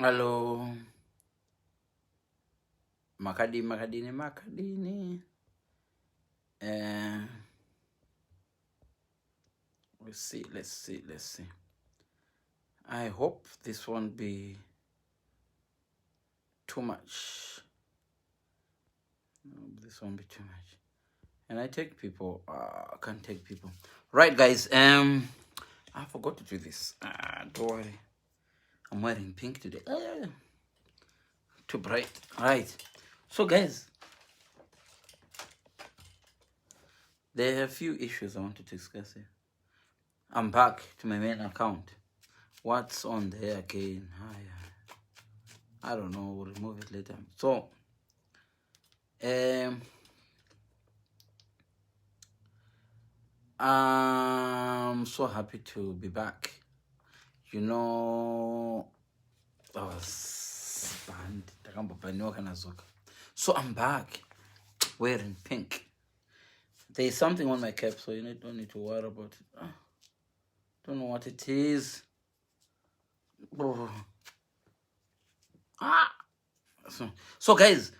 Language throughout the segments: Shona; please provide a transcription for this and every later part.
Hello. Makadini, makadini, makadini. Let's see, let's see, let's see. I hope this won't be too much. This won't be too much. And I take people. I can't take people. Right, guys. I forgot to do this. Don't worry. I'm wearing pink today. Too bright. Right. So, guys, there are a few issues I want to discuss here. I'm back to my main account. What's on there again? I don't know. We'll remove it later. So, I'm so happy to be back. You know, I was banned. Ndakambobhaniwa kana zoka. So I'm back wearing pink. There is something on my cap, so you don't need to worry about it. Don't know what it is. Oh. So guys,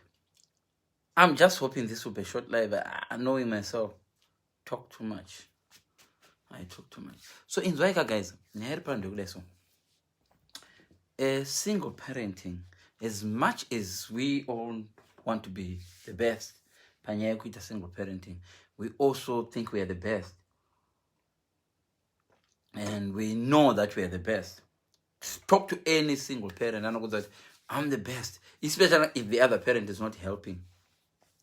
I'm just hoping this will be a short live. Knowing myself, talk too much. I talk too much. So inzwaika guys, nyaya iri pano ndekudai so. Single parenting, as much as we all want to be the best panyaya yekuita single parenting, we also think we are the best. And we know that we are the best. Talk to any single parent anokuudza kuti I'm the best, especially if the other parent is not helping,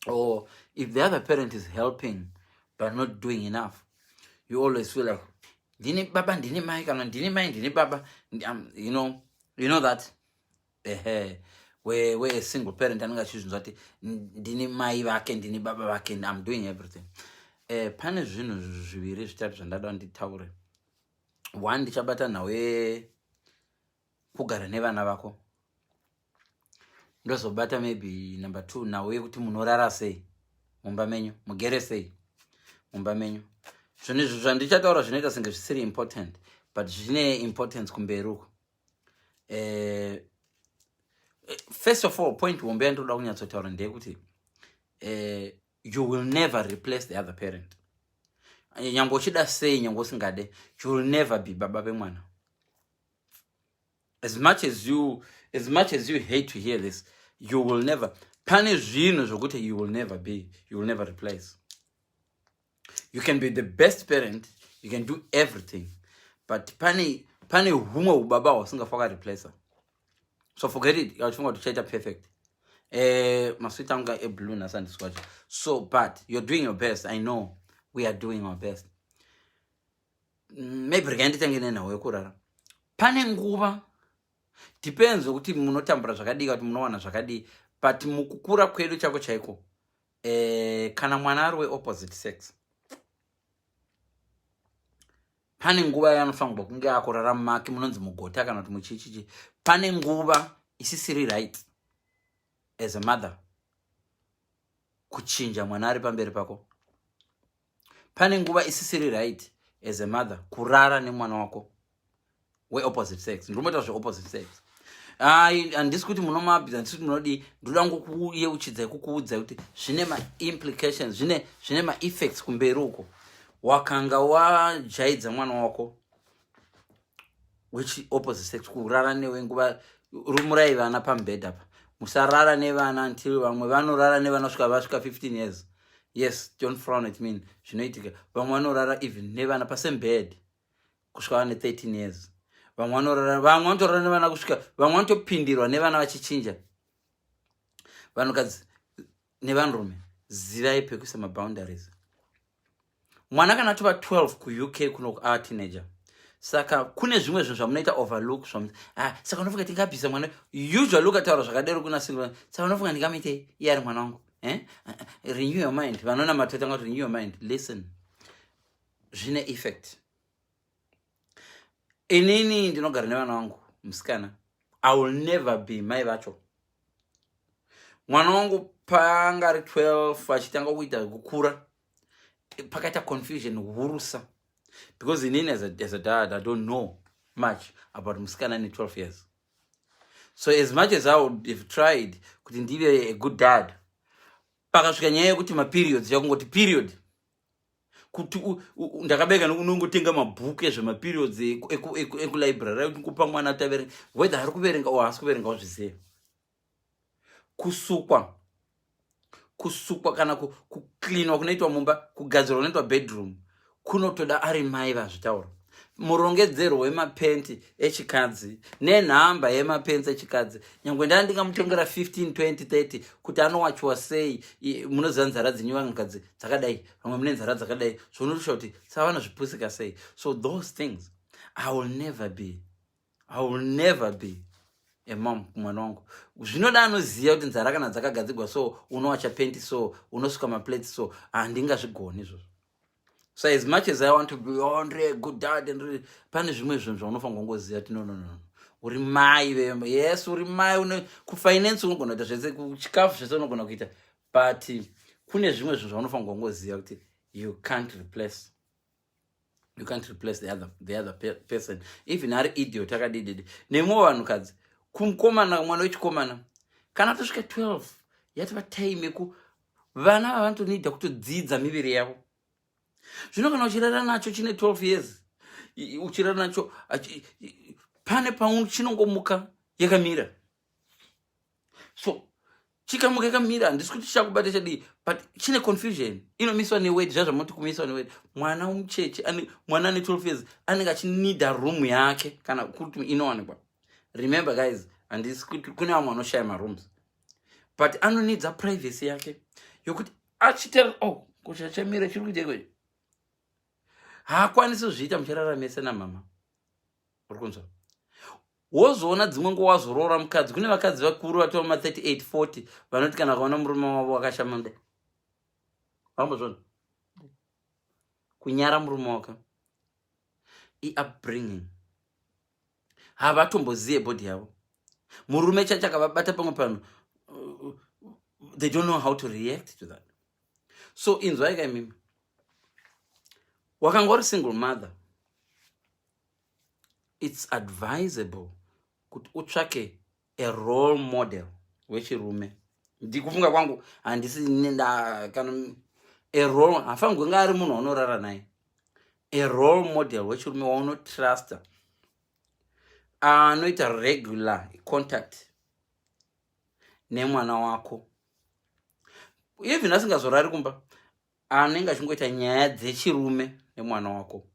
or if the other parent is helping but not doing enough. You always feel like ndini baba, ndini mai, kana ndini mai, ndini baba. You know that where a single parent anenge achizvinzwa kuti ndini mai vake, ndini baba vake, I'm doing everything. Pane zvinhu zviviri zvitatu zvandada nditaure. One, ndichabata nhau yekugara nevana vako. Ndozobata maybe number two, nhau yekuti munorara sei mumba menyu, mugere sei mumba menyu. Zvinhu izvi zvandichataura zvinoita senge zvisiri important, but zvine importance kumberi uko. First of all, point hombe yandoda kunyatsotaura ndeyekuti you will never replace the other parent. Nyange uchida sei, nyange usingade, you will never be baba vemwana. As much as you hate to hear this, you will never. Pane zvinhu zvokuti you will never be, you will never replace. You can be the best parent, you can do everything, but pane humwe ubaba hwasingafa wakareplacer. So forget it. Uchifunga kuti uchaita perfect. Maswiti angu eblue nhasi handiswacho. So, but you're doing your best. I know we are doing our best. Maybe regai nditange nenhau yekurara. Pane nguva, depends wekuti munotambura zvakadii, kuti munowana zvakadii, but mukukura kwedu chako chaiko, kana mwana ari weopposite sex, pane nguva yaanofanirwa kunge akurara mumake munonzi mugota kana kuti muchichichi. Pane nguva isisiri right as a mother kuchinja mwana ari pamberi pako. Pane nguva isisiri right as a mother kurara nemwana wako weopposite sex. Ndinoita zveopposite sex. Ai, handisi kuti munomabhiza, handisi kuti munodii. Ndoda ngokuyeuchidzai, kukuudzai kuti zvine maimplications, zvine maeffects kumberi uko. Wakanga wajaidza mwana wako which opposite sex kurara newe nguva, rumurai vana pamubhedha pa. Musarara nevana until, vamwe vanorara nevana kusvika vasvika 15 years. Yes, don't frown at me, zvinoitika. Vamwe vanorara even nevana pasame bed kusvika vane 13 years. Vamwe vanorara, vamwe vanotorara nevana kusvika, vamwe vanotopindirwa nevana vachichinja. Vanhukadzi nevanhurume, zivai pekuisa maboundaries. Mwana kana atova 12 kuUK kuno ateenager, saka kune zvimwe zvinhu zvamunoita overlook. Saka unofunga tingabvisa mwana? Usually ukataura zvakadero kuna single, saka unofunga ndingamuitei iye ari mwana wangu, eh? Renew your mind. Vanona matotanga kuti renew your mind. Listen, zvine effect. Inini ndinogara nevana vangu musikana. I will never be mai vacho. Mwana wangu paanga ari 12 achitanga kuita kukura, pakaita confusion hurusa, because inini as a dad, I don't know much about musikana ne 12 years. So as much as I would have tried kuti ndive a good dad, pakasvika nyaya yekuti maperiods, yakungoti period kuti ndakabeka, unongotenga mabhuku ezvemaperiods ekulibrary ekupa mwana kuti averenge, whether ari kuverenga or haasi kuverenga, wazviziva. Kusukwa kana kucleanwa kunoitwa mumba, kugadzirwa kunoitwa bedroom, kunotoda ari mai vazvitaura. Murongedzerwo wemapenti echikadzi nenhamba yemapenti echikadzi, nyange ndaa ndingamutengera 15, 20, 30 kuti anowachiwa sei, munoziva nzara dzenyu vanhukadzi dzakadai, vamwe mune nzara dzakadai, zvonotisha kuti savanozvipusika sei. So those things, I will never be a mom kumwana wangu. Zvinoda anoziva kuti nzara kana dzakagadzigwa so, unowacha penti so, unosuka maplates so, handingazvigoni izvozvo. So as much as I want to be, oh, ndiri good dad and pane zvimwe zvinhu zvaunofanira kungoziva kuti no, no, no, uri mai vemba. Yes, uri mai une kufinance, unogona kuita zvese, kuchikafu zvese unogona kuita, but kune zvimwe zvinhu zvaunofanira kungoziva kuti you can't replace the other person, even ari idiot akadididi. Nemwe vanhukadzi, kumukomana, mwana wechikomana kana atosvika 12, yatova time yeku vana vavanotonida kutodzidza miviri yavo. Zvino kana uchirara nacho chine 12 years, uchirara nacho, pane pamwe chinongomuka yakamira. So chikamuka yakamira, handisi kuti chakubata chadii, but chine confusion inomiswa neweti. Zvazvamuti kumiswa neweti, mwana mucheche, mwana ane 12 years anenge achinida room yake kana kuti inowanikwa. Remember guys, handisi kuti kune vamwe vanoshaya marooms, but anonidza privacy yake yokuti achitera, oh, kuti achamira chiri kuita ikweyo, haakwanisi kuzviita muchirara mese namama. Uri kunzwa? Wozoona dzimwe nguva wazoroora mukadzi, kune vakadzi vakuru vatova ma38, 40 vanoti kana vakaona murume wavo wakashama mudai, vambozvona kunyara murume wake. Iupbringing, havatombozive body yavo. Murume chacho akavabata pamwe pano, they don't know how to react to that. So inzwai kaimimi, wakanga uri single mother, it's advisable kuti utsvake a role model wechirume. Ndikufunga kwangu, handisi kana a role, hafaniri kunge ari munhu waunorara naye, a role model wechirume waunotrusta, anoita regular contact nemwana wako, even asingazorari kumba, anenge achingoita nyaya dzechirume nemwana wako,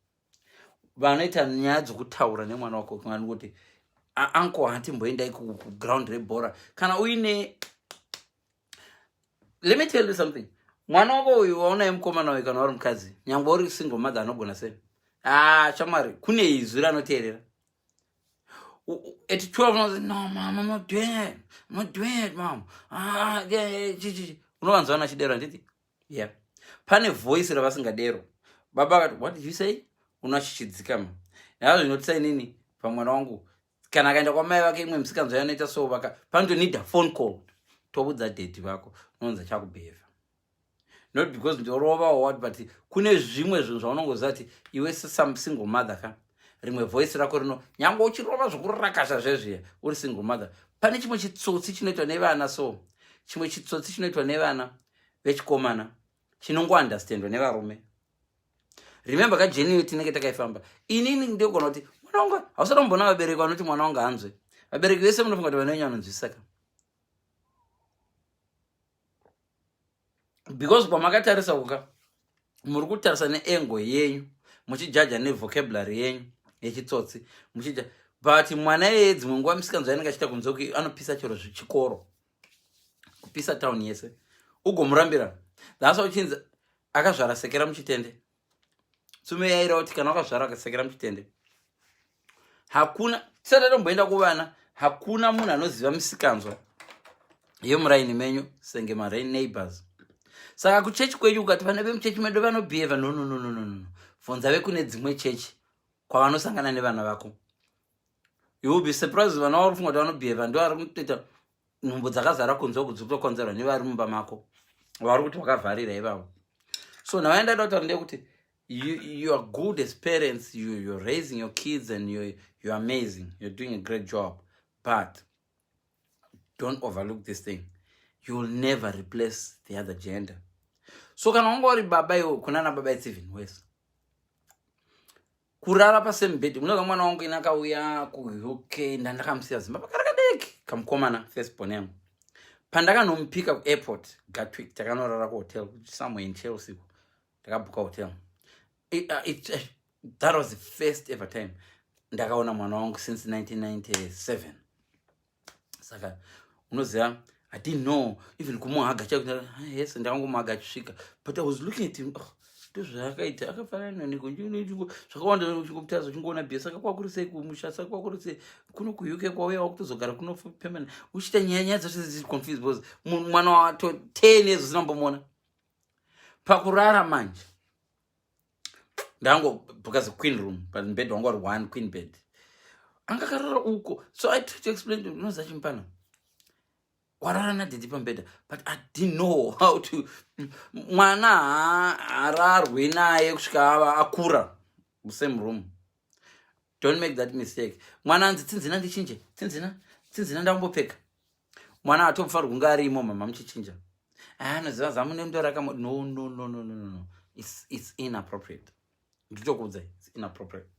vanoita nyaya dzokutaura nemwana wako kuti, "Uncle, hatimboendai kuground rebhora." Kana uine, let me tell you something, mwana wako uyu waunaye, mukomana uyu, kana uri mukadzi, nyange uri single mother, anogona sei? Ah, shamwari, kune izwi ranoteerera. At 12 no, no mom, I'm not doing it, I'm not doing it, mom." Ah, yeah. Unovanzwa nachidero, handiti? Yeah, pane voice ravasingadero. Baba akati, "What did you say?" Unochichidzikama nazvo. Zvinotisa inini pamwana wangu, kana akaenda kwamai vake, imwe musikanzwa yanoita so, vaka panotonida phone call, toudza daddy vako, unonza chakubhevha, not because ndorova or what, but kune zvimwe zvinhu zvaunongoziva kuti iwe some single mother ka, rimwe voice rako rino, nyange uchirova zvokurakasha zvezviya, uri single mother, pane chimwe chitsotsi chinoitwa nevana. So chimwe chitsotsi chinoitwa nevana vechikomana chinongounderstandwa nevarume. Remember kajourney tinenge takaifamba. Inini ndogona kuti mwana wangu, hausati wamboona vabereki vanoti mwana wangu hanzwe. Vabereki vese munofunga kuti vana venyu vanonzwisisa ka, because kwamakatarisa kuka, muri kutarisa neangle yenyu, muchijaja nevocabulary yenyu yechitsotsi muchija. But mwana iyeye, dzimwe nguva misikanzwa yanenge achiita kunze kuti anopisa chero zvichikoro, kupisa town yese, ugomurambira. That's why uchinzi akazvara sekera muchitende. Tsume yaira kuti kana wakazvara akasekera muchitende, hakuna. Tisati tatomboenda kuvana, hakuna munhu anoziva misikanzwa yemuraini menyu senge marain neighbors. Saka kuchechi kwenyu ukati vana vemuchechi medu vanobhehava, no, no, no, no, no, no. Bvunza vekune dzimwe chechi kwavanosangana nevana vako. You will be surprised, vana vari kufunga kuti vanobhehava ndo vari kutoita nhumbu dzakazara kunze uku, dziri kutokonzerwa nevari mumba mako vari kuti wakavharira ivavo. So navaenda da kutaura ndeyekuti you are good as parents, you're raising your kids and you're amazing, you're doing a great job, but Don't overlook this thing. You will never replace the other gender. So kana wanga uri baba iwo, kunana baba it's even worse. Kurara pasame bed, unoga mwana wangu ina akauya kuUK, ndandakamusiya Zimbabwe kari kadiki kamukomana, first born yangu. Pandakanomupika kuairport Gatwick, takanorara kuhotel somewhere in Chelsea, ndakabhuka hotel. That was the first ever time ndakaona mwana wangu since 1997. Saka unoziva, I didn't know even kumuhaga chaiko. Yes, ndakangomuhaga achisvika, but I was looking at him, oh, ndozvaakaita, akafanana naniko, zvakawanda chingomutaza, chingoona bia. Saka kwakuri sei kumusha? Saka kwakuri sei kuno kuUK? Kwauya wakutozogara kuno permanent, uchiita nyaya, nyaya dzacho dziri confused because mwana wato 10 years usina kumbomuona. Pakurara manje, ndango because queen room, but bed wanga uri one queen bed, anga akarara uko. So I try to explain to, unoziva chimpana warara nadaddy pambedha, but I didn't know how to. Mwana haararwe naye kusvika ava akura musame room. Don't make that mistake. Mwana anzi, "Tsinzina ndichinje, tsinzina, tsinzina ndambopfeka." Mwana atofanirwa kunge arimo mama muchichinja. Anoziva zamu nendoraka. No, no, no, no, no, no, it's inappropriate. Nditokuudzai, it's inappropriate.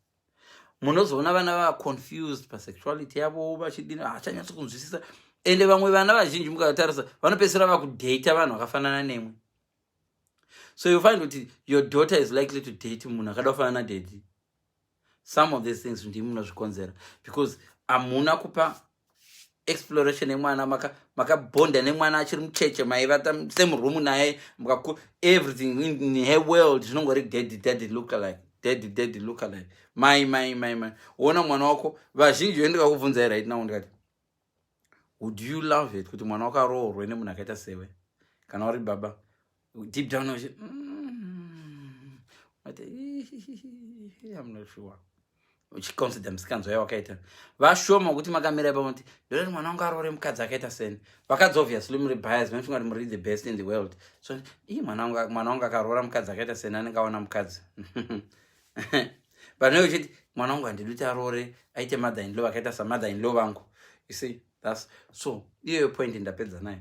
Munozoona vana vaconfused pasexuality yavo, vachidini, hachanyatso kunzwisisa. Ende vamwe vana vazhinji mukatarisa vanopedzisira vakudhata vanhu vakafanana nemwe. So you find kuti your daughter is likely to date munhu akada kufanana nadaddy. Some of these things ndimi munozvikonzera because hamuna kupa exploration yemwana. Makabhonda nemwana achiri mucheche, maivata same room naye, everything in her world zvinongori daddy, daddy look alike, daddy, daddy look alike, mai, mai, mai, mai. Uona mwana wako, vazhinji vendikakubvunzai right now, ndikati, would you love it kuti mwana wako aroorwe nemunhu akaita sewe? Kana uri baba, deep down uchi ati, "I'm not sure." Uchiconsider musikanzwa yawakaita, vashoma kuti makamira ipapo kuti ndodati mwana wangu aroore mukadzi akaita seni. Vakadzi obviously muri bias, manofunga kuti muri the best in the world. So ii mwana wangu akaroora mukadzi akaita seni, anenge aona mukadzi. But newe uchiti mwana wangu handidi kuti aroore, aite mother in law akaita samother in law vangu. You see, that's so iyoyo point ndapedza nayo.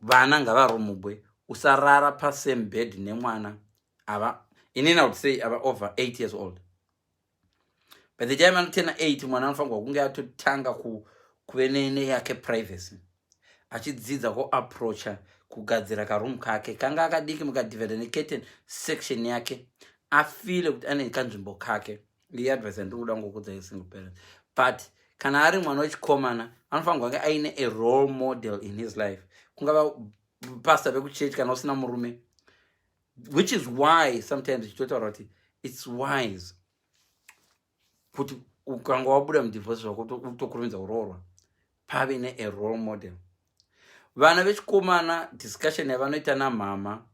Vana ngavarumugwe. Usarara pasame bed nemwana ava, inini I would say ava over 8 years old. By the time anotena 8, mwana anofanirwa kunge atotanga kuve neyake privacy, achidzidza kuapproacha kugadzira karoom kake kanga akadiki, mukadivhaida necurtain section yake, afile kuti ane kanzvimbo kake. Iyi advice yandiri kuda ngokudzai single parent. But kana ari mwana wechikomana, anofanirwa kunge aine a role model in his life, kungava pastor vekuchechi kana usina murume, which is why sometimes ichitotaura kuti it's wise kuti ukanga wabuda mudivorce zvako, utokurumidza kuroorwa, pave nea role model. Vana vechikomana, discussion yavanoita namama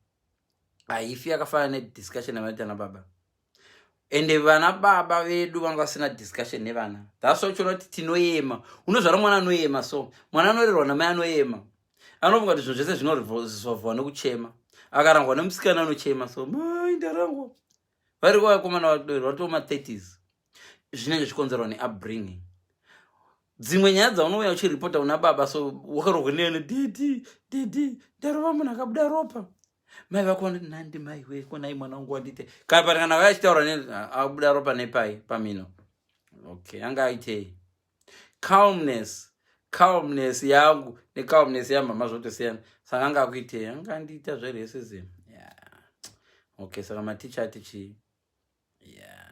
haifi yakafanana nediscussion yavanoita nababa. Ende vana baba vedu vanga vasina discussion nevana. That's why uchiona kuti tinoyema. Unozvara mwana anoyema, so mwana anorerwa namai anoyema, anofunga kuti zvinhu zvese zvinoresolvwa nekuchema. Akarangwa nemusikana anochema, so mai ndarangwa. Variko vakomana vatoma 30s, zvinenge zvichikonzerwa neupbringing. Dzimwe nyaya dzaunouya uchiripota una baba, so wakarohwa nene, "Daddy, daddy, ndarova munhu akabuda ropa." Mai vako vanoti, "Nandi mai we, konai mwana wangu wandite kana kana vachitaura ne abuda ropa nepai pamino." Okay, anga aitei? Calmness, calmness yangu necalmness yamama zvotosiyana. Saka anga akuitei? Anga andiita zveracism. Yeah, okay, saka maticha ati chii? Yeah,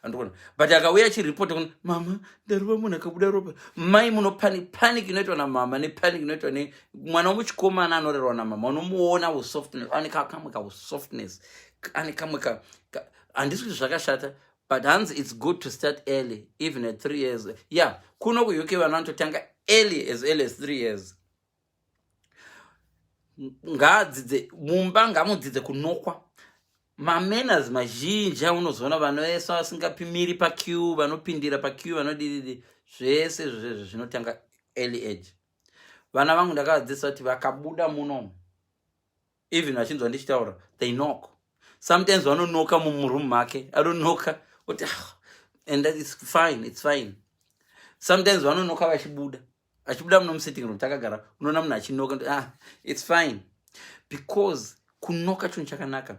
andikuona. But akauya achiripota kuna mama, "Ndarova munhu akabuda ropa," mai munopanic. Panic inoitwa namama nepanic inoitwa nemwana wemuchikomana anorerwa namama, unomuona usoftness, ane kamwe kausoftness, ane kamwe ka, handisi kuti zvakashata, but hanzi it's good to start early, even at 3 years. Yeah, kuno kuUK vanhu vanototanga early, as early as 3 years. Ngaadzidze mumba, ngamudzidze kunokwa. Mamanners mazhinji aunozoona vana vese vasingapimiri paqueue, vanopindira paqueue, vanodididi, zvese izvozvo zvinotanga early age. Vana vangu ndakavadzidzisa kuti vakabuda muno, even vachinzwa ndichitaura, they knock. Sometimes vanonoka mumuroom make, anonoka kuti, "Ah," and that is fine, it's fine. Sometimes vanonoka vachibuda, achibuda muno musitting room takagara, unoona munhu achinoka. Ah, it's fine, because kunoka chinhu chakanaka.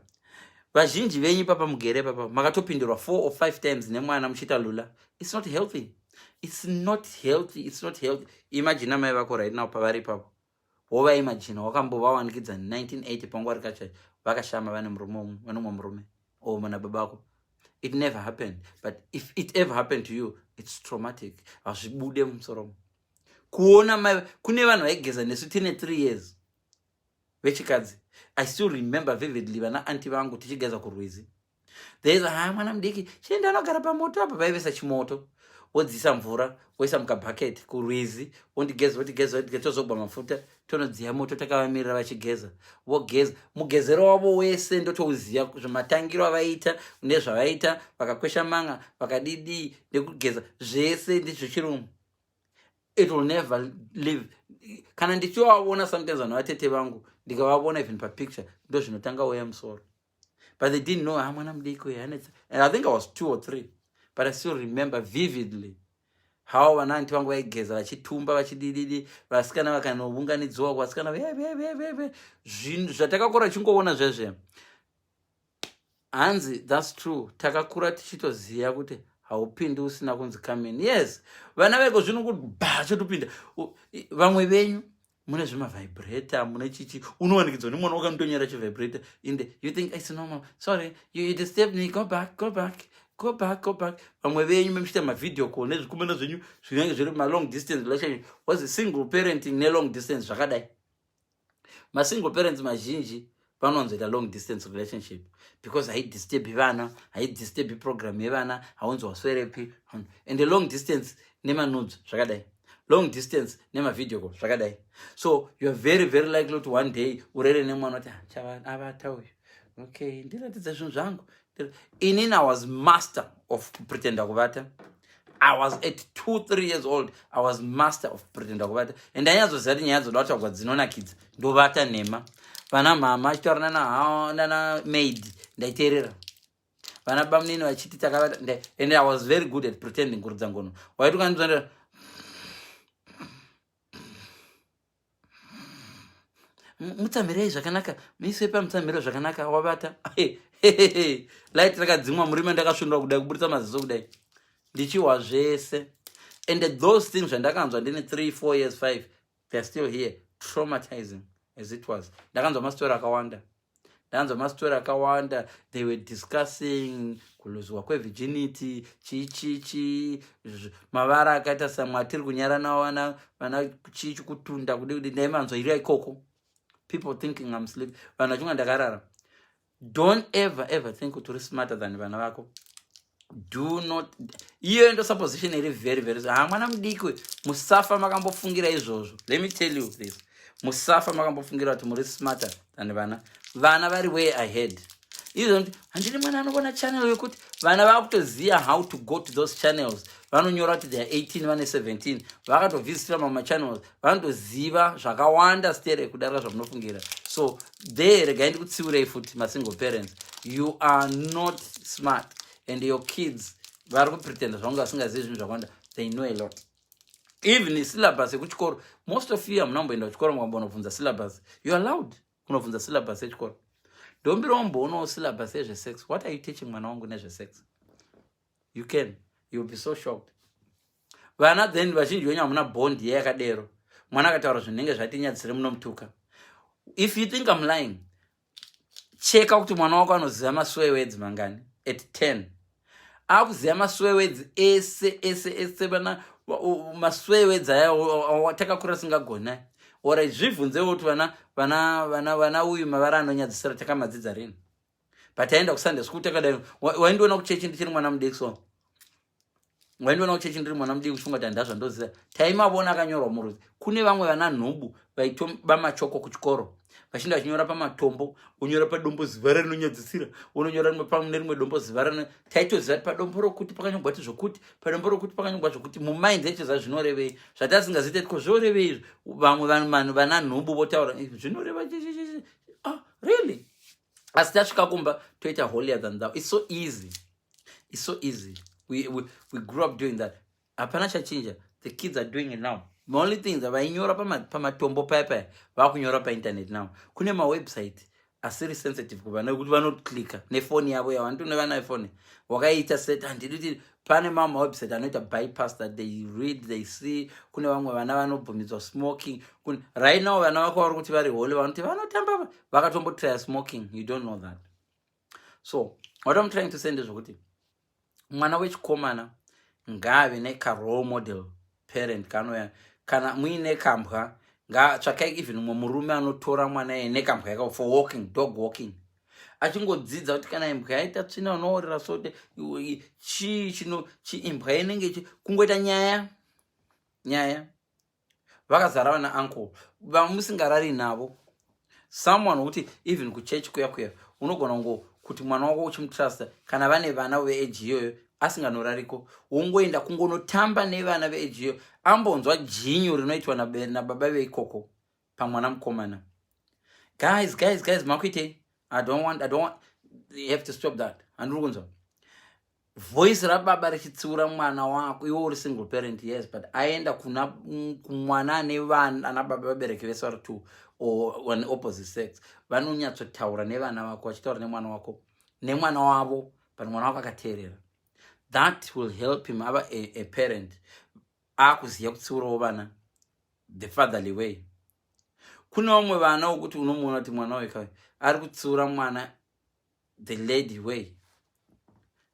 Vazhinji venyu papa mugere papa makatopindirwa four or five times nemwana muchiita lula. It's not healthy, it's not healthy, it's not healthy. Imagine amai vako right now pavari ipapo, wovaimagina wakambovawanikidza 1980 panguva rikacha vakashama vane murume, vane umwe murume or mana baba vako. It never happened, but if it ever happened to you, it's traumatic. Hazvibude mumusoro kuona mai. Kune vanhu vaigeza nesu tine 3 years vechikadzi. I still remember vividly vana aunty vangu tichigeza kurwizi. There, ha, mwana mudiki chienda anogara pamoto apa, vaivesa chimoto, wodzisa mvura, woisa mukabhaketi kurwizi, wondigeza, wotigeza, wotigeza, tozogwa mafuta, tonodziya moto takavamirira vachigeza. Vogeza mugezero wavo wese ndotouziva, zvematangiro avaita nezvavaita, vakakwesha manga, vakadidii nekugeza zvese ndizvochirumu. It will never live. Kana ndichivaona sometimes vanhu vatete vangu, ndikavavona even papicture, ndo zvinotanga uya musoro. But they didn't know, ah, mwana mudiki uyu anetsa. And I think I was 2 or 3, but I still remember vividly how vana aunty vangu vaigeza, vachitumba, vachidididi, vasikana vakanounganidziwa, vasikana veve, zvinhu zvatakakura chingoona zvezve. Hanzi, that's true, takakura tichitoziva kuti haupindi usina kunzi come in. Yes, vana veko zvino kuti ba chotopinda. Vamwe venyu mune zvemavibrator, mune chichi, unowanikidzwa nemwana wakandonyera chivibrator inde you think it's normal. Sorry, you disturb me, go back, go back, go back, go back. Vamwe venyu memuchiita mavideo call nezvikumana zvenyu zvinenge zviri malong distance relationship. Was single parenting nelong distance zvakadai. Masingle parents mazhinji vanowanzoita long distance relationship because haidisturbi vana, haidisturbi program yevana, haunzi waswerepi. And long distance nemanudes zvakadai, long distance nemavideo call zvakadai. So you are very very likely kuti one day urere nemwana kuti ah, avata uyu, okay, ndiratidze zvinhu zvangu. Inini I was master of kupretenda kuvata. I was at 2, 3 years old, I was master of pretenda kuvata, and ndanyatsoziva kuti nyaya dzoda kutaurwa dzinonakidza, ndovata nhema. Vana mama achitaura nana maid, ndaiteerera. Vana bamunini vachiti takavata, and I was very good at pretending kuridza ngono. Waiti ukandidzonera mutsamirei zvakanaka, muiswe pamutsamiro zvakanaka, wavata, light rakadzimwa murima, ndakasvundwa kudai, kuburitsa maziso kudai, ndichihwa zvese. And those things zvandakanzwa ndine 3, 4 years, 5, they are still here, traumatizing as it was. Ndakanzwa mastori akawanda, ndanzwa mastori akawanda. They were discussing kuluzwa kwevirginity, chichichi, mavara akaita samwe atiri kunyara nawo, vana vana chichi, kutunda kudi kudi. Ndaimanzwa iri ikoko, people thinking I'm sleep, vanhu vachinga ndakarara. Don't ever ever think kuti uri smarter than vana vako. Do not. Iyo ndo supposition iri very very, ha, mwana mudiki. Musafa makambofungira izvozvo. Let me tell you this, musafa makambofungira kuti muri smarter than vana. Vana vari way ahead. Izvo kuti handini mwana anoona channel yekuti vana vakutoziva how to go to those channels. Vanonyora kuti they are 18, vane 17, vakatovhizitira mamwe machannels, vanotoziva zvakawanda stere kudarika zvamunofungira. So there, regai ndikutsiurei futi, masingle parents, you are not smart and your kids vari kupretenda zvavanga vasingazivi zvinhu zvakawanda. They know a lot. Even syllabus yekuchikoro, most of you hamuna kumboenda kuchikoro mukambonobvunza syllabus. You are allowed kunobvunza syllabus yechikoro. Ndombiromboonao syllabus yezvesex. What are you teaching mwana wangu nezvesex? You can, you'll be so shocked. Vana then vazhinji venyu hamuna bond yeyakadero. Mwana akataura zvinenge zvatinyadzisire, munomutuka. If you think I'm lying, cheka kuti mwana wako anoziva maswear words mangani at 10. Akuziva maswear words ese ese ese, vana maswear words aya takakura singagona. Ora zvibvunzewo kuti vana vana vana vana uyu mavara anonyadzisira takamadzidza rini? But aenda kuSunday school takadai. Waindiona kuchechi ndichiri mwana mudiki, so waindiona kuchechi ndiri mwana mudiki uchifunga kuti handazvandoziva. Taimavona akanyorwa murudzi. Kune vamwe vana nhubu vaitoba machoko kuchikoro, vachinda vachinyora pamatombo, unyora padombo zivara rinonyadzisira, unonyora nerimwe dombo zivara. Taitoziva kuti padombo rokuti pakanyorwa kuti zvokuti, padombo rokuti pakanyorwa zvokuti. Mumind yacho zvinorevei zvatasingazivi ko zvorevei izvi? Vamwe vanhu vana nhubu votaura zvinoreva. Ah, really? Asi tasvika kumba toita holier than thou. It's so easy, it's so easy. We grew up doing that. Hapana chachinja. The kids are doing it now. The only things vainyora pamatombo paya paya, vakunyora painternet now. Kune mawebsite asiri sensitive kuvana ekuti vanoclicka nefoni yavo yavanotone vana vefoni wakaita set. Handidi kuti pane mamwe mawebsite anoita bypass that they read, they see. Kune vamwe vana vanobvumidzwa smoking. Right now vana vako vari kuti vari holy, vanoti vanotamba vakatombotrya smoking. You don't know that. So what I'm trying to say ndezvokuti mwana wechikomana ngaave nekarole model parent kanoya. Kana muine kambwa, ngatsvakai even mumwe murume anotora mwana iye nekambwa yako for walking, dog walking, achingodzidza kuti kana imbwa yaita tsvina unoorera sote chii chino imbwa inenge kungoita nyaya nyaya. Vakazara vana uncle vamusingarari navo, someone wekuti even kuchechi kuya kuya unogona kungo kuti mwana wako uchimutrusta, kana vane vana veage iyoyo asinganorariko, wongoenda kungonotamba nevana veage iyoyo, ambonzwa jinyu rinoitwa nababa veikoko pamwana mukomana. Guys, guys, guys, makuitei? I don't want, you have to stop that. Handiri kunzwa voice rababa richitsiura mwana wako. Iwe uri single parent, yes, but aenda kuna kumwana ane vana, ana baba vabereki vese vari two or one opposite sex, vanonyatsotaura nevana vako, vachitaura nemwana wako nemwana wavo, but mwana wako akateerera. That will help him ava a parent akuziva kutsiurawo vana the fatherly way. Kune vamwe vana wokuti unomuona kuti mwana weka ari kutsiura mwana the lady way.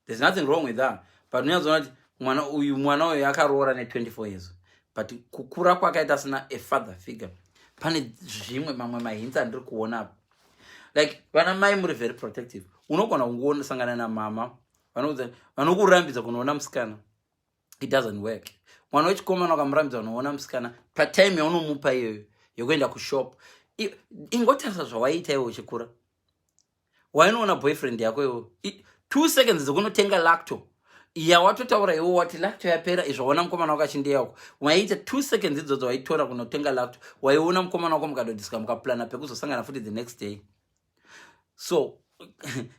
There's nothing wrong with that, but unyazoona kuti mwana uyu, mwana uyu akaroora ne24 years, but kukura kwakaita asina a father figure. Pane zvimwe mamwe mahints andiri kuona apa, like vana mai muri very protective. Unogona kungosangana namama vanokurambidza kunoona musikana. It doesn't work. Mwana wechikomana ukamurambidza kunoona musikana patime yaunomupa iyoyo yekuenda kushop, ingotarisa zvawaiita iwe uchikura. Wainoona boyfriend yako iwe 2 seconds dzekunotenga lacto yawatotaura iwe wati lacto yapera izvo, waona mukomana wako achindiyako, waiita 2 seconds idzodzo waitora kunotenga lacto, waiona mukomana wako, mukadodisika, mukaplana pekuzosangana futi the next day. So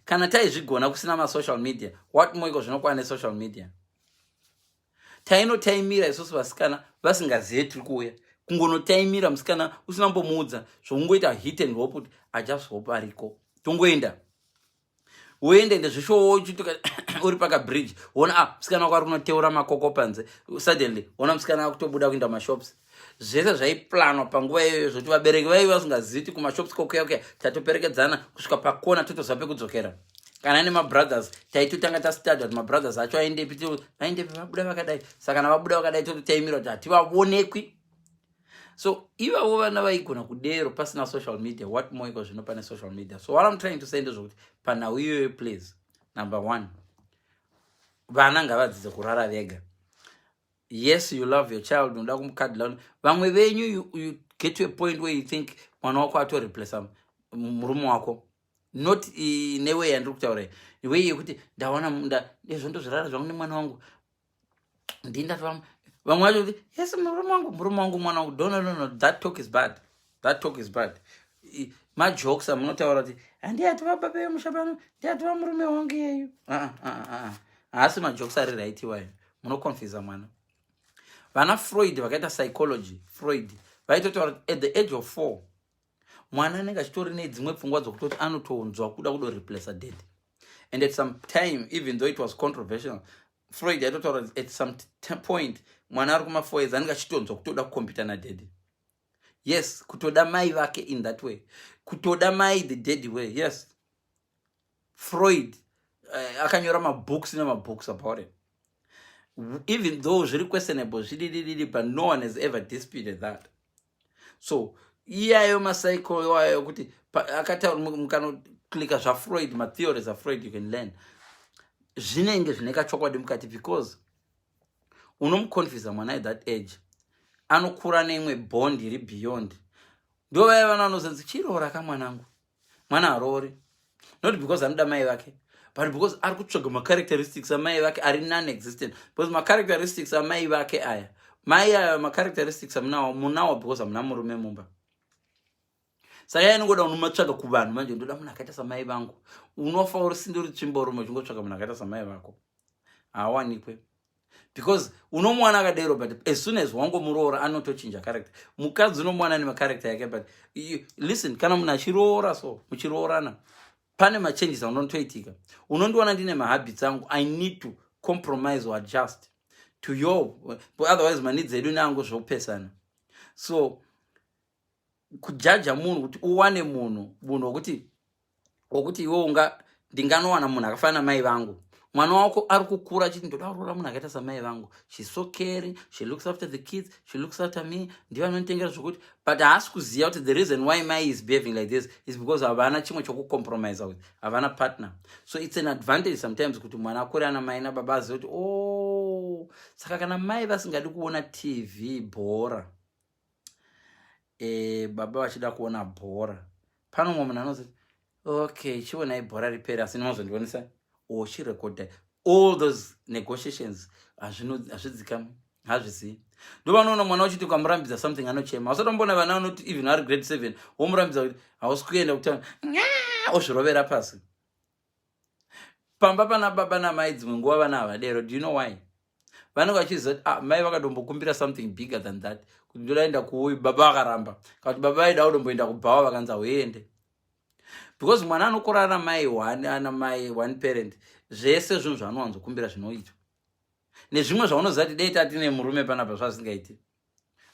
kana taizvigona kusina masocial media, what more iko zvinokwana nesocial media? Tainotaimira isusu vasikana vasingazive tiri kuuya kungonotaimira musikana usina mbomuudza, zvokungoita hit and hope kuti I just hope ariko, tongoenda. Woenda ende zvishowo uri pakabridge, wona, ah, musikana wako ari kunoteura makoko panze. Suddenly wona musikana akutobuda kuenda mashops. Zvese zvaiplanwa panguva iyoyo, zvokuti vabereki vaive vasingazivi kuti kumashops kokuya kuya tatoperekedzana kusvika pakona, totoziva pekudzokera. Kana nemabrothers, taitotanga tastadha kuti mabrothers acho aendepi, aendepi, vabuda vakadai. Saka kana vabuda vakadai, tototaimira kuti hativavonekwi. So ivavo vana vaigona kudero pasina social media, what more iko zvino pane social media? So what I'm trying to say ndezvokuti panhau iyoyo, please, number one, vana ngavadzidze kurara vega. Yes, you love your child, unoda kumucuddla. Vamwe venyu, you get to a point where you think mwana wako atoreplaca murume wako. Not neway yandiri kutaura, way yekuti ndaona izvo ndozvirara zvangu nemwana wangu, ndindatova vamwe vacho kuti yes, murume wangu, murume wangu, mwana wangu. No, no, no, no, that talk is bad. That talk is bad. Majokes amunotaura kuti handiyatova baba vemusha pano, ndiyatova murume wangu iyeyu, haasi majokes ari right iwayo. Munoconfusa mwana. Vana Freud vakaita psychology, Freud vaitotaura kuti at the age of 4 mwana anenge achitori nedzimwe pfungwa dzokutoti anotonzwa kuda kudoreplaca dad. And at some time, even though it was controversial, Freud aitotaura kuti at some point mwana ari kuma4 years anenge achitonzwa kutoda kucompeta nadaddy. Yes, kutoda mai vake in that way, kutoda mai the daddy way. Yes, Freud akanyora mabooks nemabooks about it. Even though zviri questionable, zvididididi, but no one has ever disputed that. So iyayo macycle iwayo kuti akataura, mukanoclicka zvaFreud, matheories aFreud, you can learn zvinenge zvine kachokwadi mukati, because unomuconfusa mwana at that age, anokura neimwe bond iri beyond. Ndo vaya vana vanozonzi, "Chiroora kamwanangu." Mwana haroori, not because anoda mai vake, but because ari kutsvaga macharacteristics amai vake ari non-existent, because macharacteristics amai vake aya, mai aya, macharacteristics amunawo munawo because hamuna murume mumba. Saka iye anongoda unomatsvaga kuvanhu. Manje ndoda munhu akaita samai vangu. Unofa uri sindori tsvimborume uchingotsvaga munhu akaita samai vako, haawanikwe. Because unomuwana akadero, but as soon as wangomuroora, anotochinja character. Mukadzi unomuwana nemacharacter yake. But you, listen, kana munhu achiroora, so muchiroorana, pane machanges anotoitika. Unondiwana ndine mahabits angu. I need to compromise or adjust to your, but otherwise maneeds edu neangu zvopesana. So kujaja munhu, kuti uwane munhu wokuti iwe unga ndinganowana munhu akafanana mai vangu. Mwana wako ari kukura achiti, "Ndoda kuroora munhu akaita samai vangu. She's so caring, she looks after the kids, she looks after me, ndivo anonditengera zvokuti." But haasi kuziva kuti the reason why mai is behaving like this is because havana chimwe chokucompromise with, havana partner. So it's an advantage sometimes kuti mwana akure ana mai nababa, azive kuti, "Oh, saka kana mai vasingadi kuona TV bhora, baba vachida kuona bhora, pano mumwe munhu anozoti, 'Okay, chionai bhora riperi, asi ndinozondionesa ochirekodha.'" All those negotiations hazvidzikami, hazvizivi. Ndovanoona mwana uchiti ukamurambidza something, anochema. Usatombona vana vanoti even ari grade 7, womurambidza kuti hausi kuenda kutaura, ozvirovera pasi. Pamba pana baba namai, dzimwe nguva vana havadero. Do you know why? Vanenge vachiziva kuti, ah, mai vakatombokumbira something bigger than that, kuti ndodaenda kuuyu, baba vakaramba, kana kuti baba vaida kutomboenda kubhawa, vakanzi hauende. Because mwana anokura ana mai one, ana mai one parent, zvese zvinhu zvaanowanzokumbira zvinoitwa, nezvimwe zvaunoziva kuti dei tatine murume panapa zvazingaiti,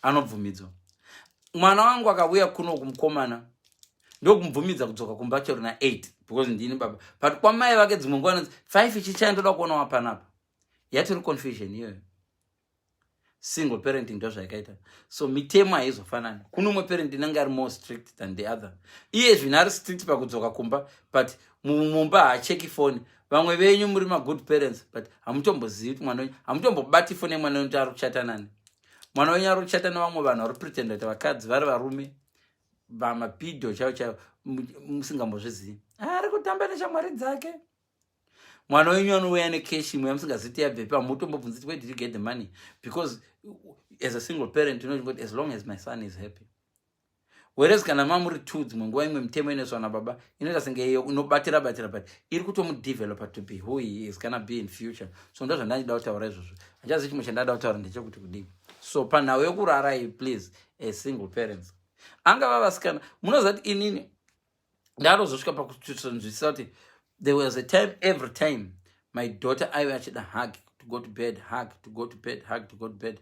anobvumidzwa. Mwana wangu akauya kuno kumukomana, ndokumubvumidza kudzoka kumba chero na8 because ndini baba. But kwamai vake, dzimwe nguva anonzi 5 chichai, ndoda kuonawa panapa. Yatori confusion iyoyo. Single parenting ndo zvayakaita. So mitemo haizofanani. Kuno umwe parent inenge ari more strict than the other. Iye zvino ari strict pakudzoka kumba, but mumba haacheki foni. Vamwe venyu muri magood parents, but hamutombozivi kuti mwana wenyu, hamutombobati foni yemwana wenyu kuti ari kuchata nani. Mwana wenyu ari kuchata nevamwe vanhu vari pretenda kuti vakadzi vari varume, vamapidho chaivo chaivo, musingambozvizivi. Ari kutamba neshamwari dzake. Mwana wenyu anouya necash imwe yamusingaziti yabvepi. Hamutombobvunzi kuti, "Where did you get the money?" Because as a single parent unoti, "As long as my son is happy." Whereas kana mamuri two, dzimwe nguva imwe mitemo inoiswa nababa inoita senge iyo inobatira batira, but iri kutomudevelopa to be who he is gonna be in future. So ndo zvandandida kutaura izvozvo. Handichazi chimwe chandada kutaura ndechekuti kudii. So panhau yokurara iyi, please, as single parents, angava vasikana, munoziva kuti inini ndatozosvika pakutonzwisisa kuti there was a time, every time my daughter aive achida hug to go to bed, hug to go to bed, hug to go to bed,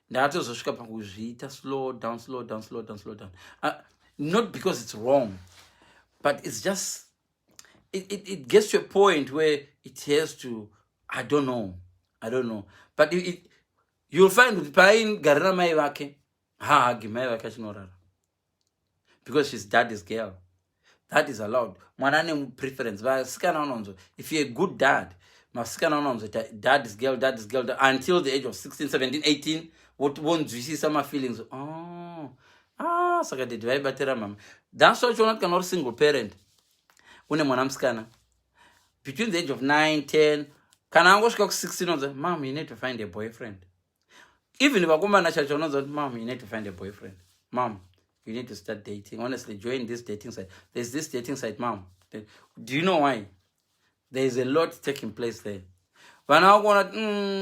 ndatozosvika pakuzviita slow down, slow down, slow down, slow down. Not because it's wrong, but it's just it gets to a point where it has to, I don't know, I don't know, but you'll find kuti paaigarira mai vake, haahagi mai vake achinorara, because she's daddy's girl. That is allowed. Mwana ane preference. Vasikana vanonzo, if you're a good dad, masikana vanonzoita daddy's girl, daddy's girl until the age of 16, 17, 18, vonzwisisa mafeelings. "Oh, ah, saka daddy vaibatira mama." That's why uchiona kuti kana uri single parent, une mwana musikana between the age of 9, 10, kana angosvika ku16, unonza, "Mom, you need to find a boyfriend." Even vakomana chacho unonza kuti, "Mom, you need to find a boyfriend. Mom, you need to start dating. Honestly, join this dating site. There's this dating site, Mom." Do you know why? There is a lot taking place there. Vana vakuona kuti,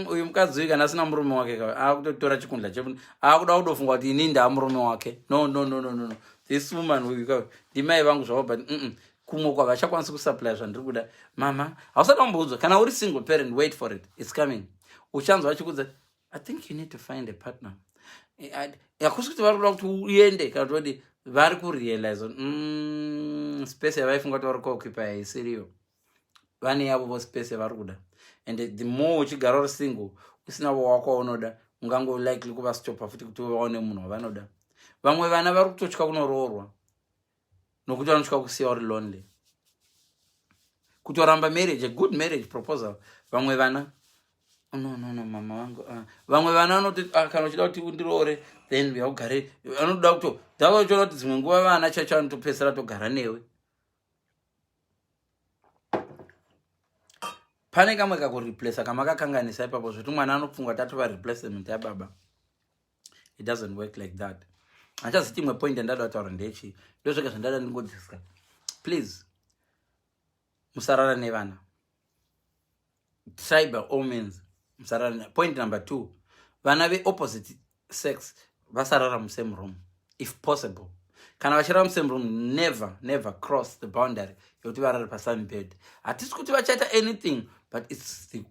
uyu mukadzi uyu kana asina murume wake, akutotora chikundla che, akuda kutofunga kuti ini ndaa murume wake. No, no, no, no, no, this woman uyu ndimai vangu zvavo, but kumwe kwavachakwanisi kusupply zvandiri kuda. Mama, hausati wamboudzwa. Kana uri single parent, wait for it, it's coming. Uchanzwa vachikudza, "I think you need to find a partner." Hakusi kuti vari kuda kuti uende kana kuti vari kurealize space yavaifunga kuti vari kuoccupy haisiriyo. Vane yavo vo space yavari kuda. And the more uchigara uri single, usina wako waunoda, ungango likely kuvastopa futi kuti vaone munhu wavanoda. Vamwe vana vari kutotya kunoroorwa nokuti vanotya kusiya uri lonely, kutoramba marriage, a good marriage proposal. Vamwe vana, "No, no, no, mama vangu." Vamwe vana vanoti, "Ah, kana uchida kuti undiroore, then yaugare." Vanoda kuto davachiona kuti dzimwe nguva vana chacho vanotopedzisira togara newe. Pane kamwe kakureplaca kamakakanganisa ipapo, zvekuti mwana anofunga kuti atova replacement yababa. It doesn't work like that. Handichaziti imwe point yandada kutaura ndechi. Ndozvega zvandada ndingodiscussa. Please, musarara nevana. Try by all means. Musarara. Point number two, vana veopposite sex vasarara musame room if possible. Kana vachirara musame room, never, never cross the boundary yekuti varare pasame bed. Hatisi kuti vachaita anything, but it's the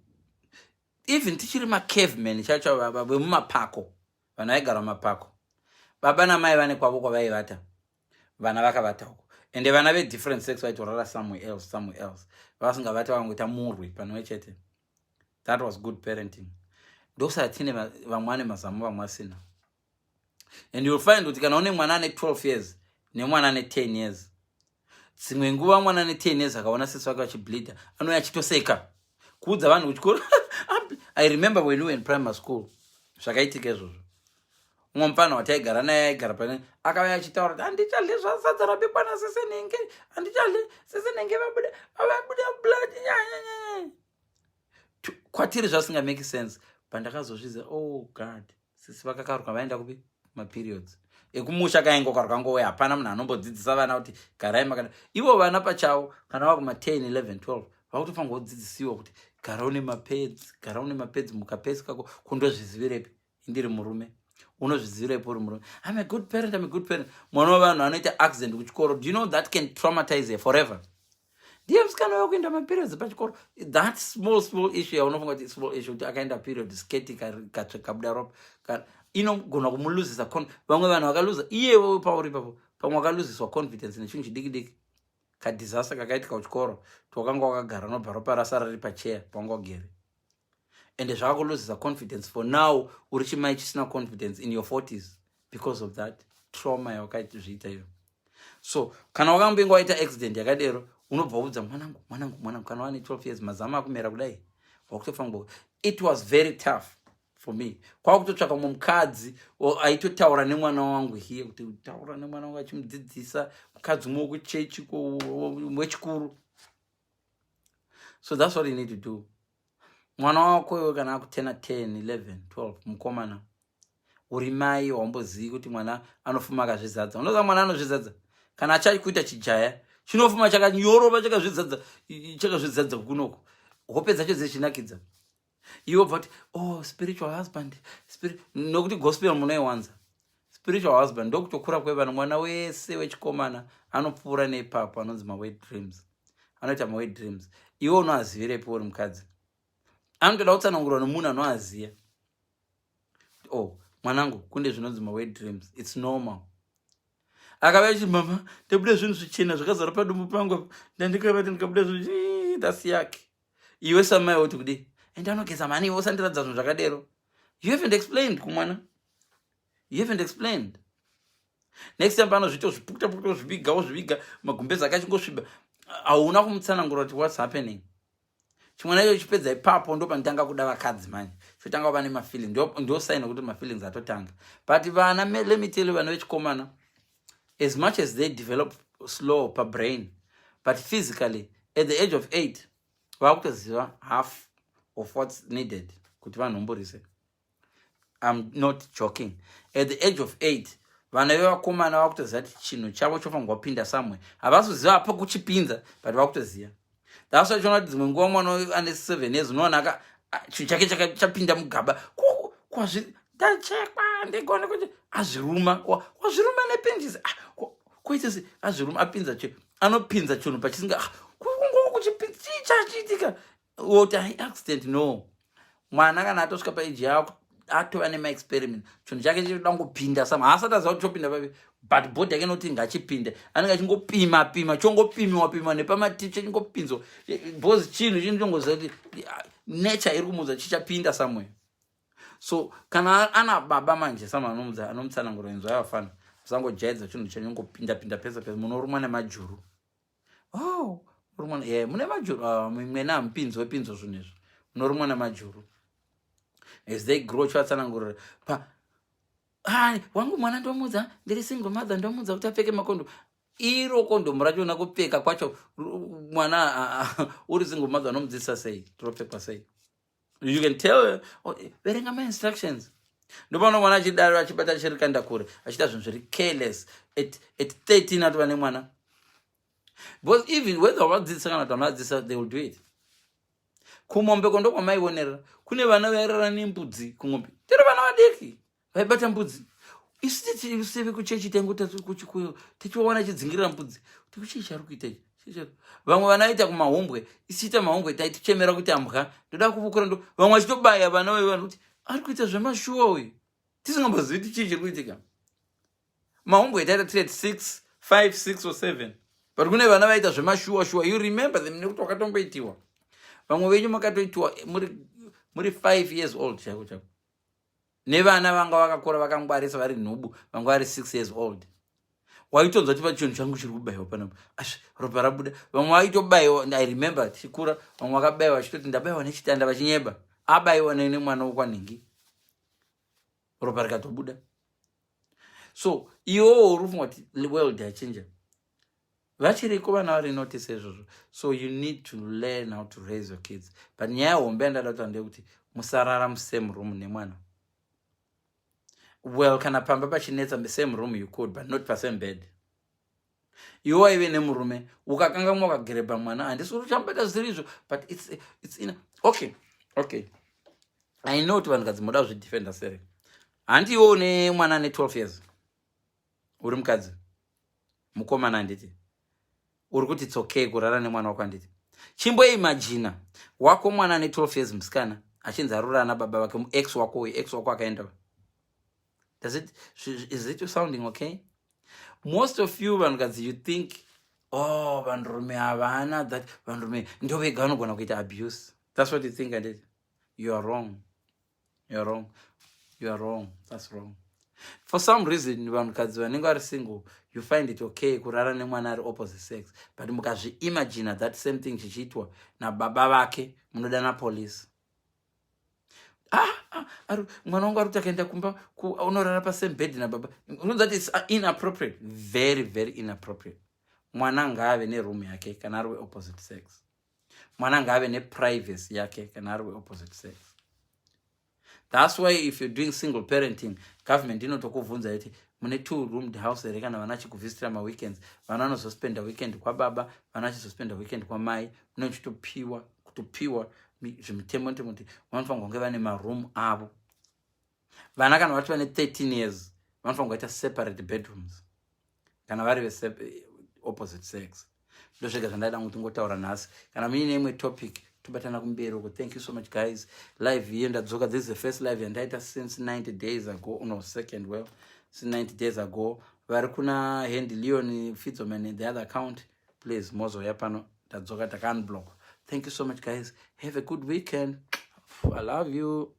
even tichiri macaveman chacho, vemumapako, vanhu vaigara mumapako, baba namai vane kwavo kwavaivata, vana vakavata uko, ende vana vedifferent sex vaitorara somewhere else, somewhere else. Vasingavati, vakangoita murwi pamwe chete. That was good parenting. Ndosaka tine vamwe ane mazamu, vamwe asina. And you'll find kuti kana une mwana ane 12 years nemwana ane 10 years, dzimwe nguva mwana ane 10 years akaona sisi vake vachibleeda, anouya achitoseka kuudza vanhu kuchikoro. I remember when we were in primary school, zvakaitika izvozvo. Umwe mufana wataigara naye, aigara pane, akauya achitaura kuti, "Handichadli zvasadza rabikwa nasisi nhingi, handichadli, sisi nhingi vabuda, vabuda blood." Nyanyanyanya, kwatiri zvasingamake sense. Pandakazozviza, oh God, sisi vakakaruka vaenda kupi? Maperiods ekumusha kaingo karukangouya. Hapana munhu anombodzidzisa vana kuti garai makada. Ivo vana pachavo, kana vakuma 10, 11, 12, vakutofanira kudzidzisiwa kuti gara une mapads, gara une mapads mukapesi kako. Kundozvizivirepi indiri murume? Unozvizivirepi uri murume? I'm a good parent, I'm a good parent. Mwana wevanhu anoita accident kuchikoro. Do you know that can traumatize her forever? Ndiye musikana wekuenda maperiods pachikoro. That small, small issue yaunofunga kuti small issue, kuti akaenda period, sketi kabuda ropa, inogona kumuluzisa. Vamwe vanhu vakaluza iyewo pauri ipapo, pamwe wakaluziswa confidence nechinhu chidiki diki, kadisaster kakaitika kuchikoro, twakanga wakagara, nobva ropa rasara riri pacheya pawanga ugere, ende zvakakuluzisa confidence. For now uri chimai chisina confidence in your 40s because of that trauma yawakazviita iyo. So kana wakambenge waita accident yakadero, unobva udza mwanangu, mwanangu, mwanangu, kana wane 12 years, mazama akumera kudai, wakutofanira. It was very tough for me. Kwakutotsvaka mumwe mukadzi aitotaura nemwana wangu hiye, kuti taura nemwana wangu, achimudzidzisa, mukadzi umwe wekuchechi wechikuru. So that's what you need to do. Mwana wako iwe kana akutena 10, 11, 12, mukomana, uri mai, waumbozivi kuti mwana anofuma akazvizadza. Unoziva mwana anozvizadza kana achakuita chijaya, chinofuma chakanyorova, chakazvizadza, chakazvizadza kunoko, hope dzacho dzichinakidza. Iwe bva kuti, "Oh, spiritual husband," nokuti gospel munoiwanza. Spiritual husband ndokutokura kwevana. Mwana wese wechikomana anopfuura neipapo, anonzi mawet dreams, anoita mawet dreams. Iwe unoazivirepi uri mukadzi? Anotoda kutsanangurwa nomunhu anoaziva. "Oh mwanangu, kunde zvinonzi mawet dreams, it's normal." Akava achi, "Mama, ndabuda zvinhu zvichena zvakazara padumbu pangu, ndandikavati ndikabuda zvinhu." That's yake. Iwe samai woti kudi, "Ende anogeza mani, iwe usandiradza zvinhu zvakadero." You haven't explained kumwana, you haven't explained. Next time panozviita, zvipukuta pukuta, zviviga, wozviviga, magumbezi akachingosviba, hauna kumutsanangura kuti what's happening. Chimwana icho chipedza ipapo, ndo panotanga kuda vakadzi manje, chotanga kuva nemafeeling. Ndo sign ekuti mafeelings atotanga. But vana, let me tell you, vana vechikomana, as much as they develop slow pabrain, but physically at the age of 8 vakutoziva half of what's needed kuti vanhomborise. I'm not joking. At the age of 8, vana vevakomana vakutoziva kuti chinhu chavo chofanirwa kupinda somewhere. Havasi kuziva apo kuchipinza, but vakutoziva. That's why chiona kuti dzimwe nguva mwana ane 7 years, unoona chinhu chake chapinda mugaba. Kwazvi ndachekwa, ndigone kuti azviruma, wazviruma nepinjisi. Ah, koite se azviruma, apinza anopinza chinhu pachisinga, ah, kuchipinza, chii chachiitika? Woti ai, accident. No, mwana kana atosvika paage yako, atova nemaexperiment. Chinhu chake chinoda kungopinda sama, haasati aziva kuti chopinda papi, but body yake inoti ngachipinde. Anenge achingopima pima, chongopimiwa pimiwa nepamaticha, chingopinzwa, because chinhu chongoziva kuti, ah, nature iri kumuudza chichapinda somewhere. So kana ana baba manje sama anomudza, anomutsanangura, inzwa yavafana, musangojaidza chinhu chanyongopinda pinda pese pese, munorumwa nemajuru. Oh, urumwa, ye mune majuru. Ah, mwena hamupinzwe pinzo zvinhu izvo, munorumwa nemajuru. As they grow, chivatsanangurira pa, "Ai, wangu mwana ndomudza, ndiri single mother, ndomudza kuti apfeke makondomu." Iro kondomu rachona kupfeka kwacho, mwana, ah, ah, uri single mother, unomudzidzisa sei rinopfekwa sei? You can tell, oh, verenga mainstructions. Ndopano mwana achidaro, achibata chirikanda kure, achiita zvinhu zviri careless. At 13 atova nemwana, because even whether wavadzidzisa kana kuti vanovadzidzisa, they will do it. Kumombe kondo kwamaionerera kune vana vairara nembudzi kumombe, tiri vana vadiki vaibata mbudzi. Isu tiseve kuchechi, taingota tichiwaona chidzingirira mbudzi, kuti kuchii chari kuita ichi. Vamwe vana vaita kumahumbwe, isiita mahumbwe, taitichemera kuti ambwa ndoda kuvukura ndo vamwe vachitobaya vana vevanhu kuti ari kuita zvemashuwa uyu, tisingambozivi kuti chii chiri kuitika. Mahumbwe taita tiri at 6, 5, 6 or 7, but kune vana vaita zvemashuwa shuwa. You remember them nekuti wakatomboitiwa. Vamwe venyu makatoitiwa muri 5 years old chaiko chaiko, nevana vanga vakakura vakangwarisa vari nhubu, vanga vari 6 years old. Waitonzwa kuti pachinhu changu chiri kubayiwa panapa, asi ropa rabuda. Vamwe vaitobayiwa, I remember tichikura, vamwe vakabayiwa vachitoti ndabayiwa nechitanda, vachinyeba, abayiwa nemwana wokwanhingi, ropa rikatobuda. So iwowo uri kufunga kuti world yachinja, vachiriko vana vari notice izvozvo. So you need to learn how to raise your kids. But nyaya hombe yandada kutaura ndeyekuti musarara musame room nemwana. Well, kana pamba pachinetsa, same room you could, but not pasame bed. Iwe waive nemurume, ukakangamwa ukagerebha mwana, handisi kuti uchamubata zvisiri izvo, but it's in okay, I know kuti vanhukadzi moda kuzvidefenda sere. Handi iwe une mwana ane 12 years, uri mukadzi mukomana, handiti uri kuti it's okay kurara nemwana wako? Handiti chimboimagina wako mwana ane 12 years musikana achinzi arurana nababa vake, ex wako uyu, ex wako akaenda. Does it is it sounding okay? Most of you vanhukadzi, you think, oh, vanhurume havana that, vanhurume ndo vega vanogona kuita abuse. That's what you think, anditi? You are wrong, you are wrong, you are wrong. That's wrong. For some reason, vanhukadzi vanenge vari single, you find it okay kurara nemwana ari opposite sex, but mukazviimagina that same thing chichiitwa nababa vake, munoda napolice. Ah, ah, mwana wangu ari kuti akaenda kumba unorara pasame bed nababa. Unonza kuti it's inappropriate, very, very inappropriate. Mwana ngaave neroom yake kana ari weopposite sex. Mwana ngaave neprivacy yake kana ari weopposite sex. That's why if you're doing single parenting, government inotokubvunza kuti mune two roomed house here kana vana achikuvhizitira maweekends. Vana vanozospenda weekend kwababa, vana achizospenda weekend kwamai. Munochitopiwa kutopiwa zvimitemo kuti vanofanirwa kunge vane maroom avo. Vana kana vati vane 13 years, vanofanirwa kuita separate bedrooms kana vari veopposite sex. Ndozvega zvandaida kuti ngotaura nhasi. Kana muine imwe topic, tobatana kumberi uko. Thank you so much, guys. Live iye ndadzoka. This is the first live yandaita since 90 days ago, no, second, well, since 90 days ago. Vari kuna Handy Leon Fidzoman, the other account, please mozoya pano. Ndadzoka, takaunblock. Thank you so much, guys. Have a good weekend. I love you.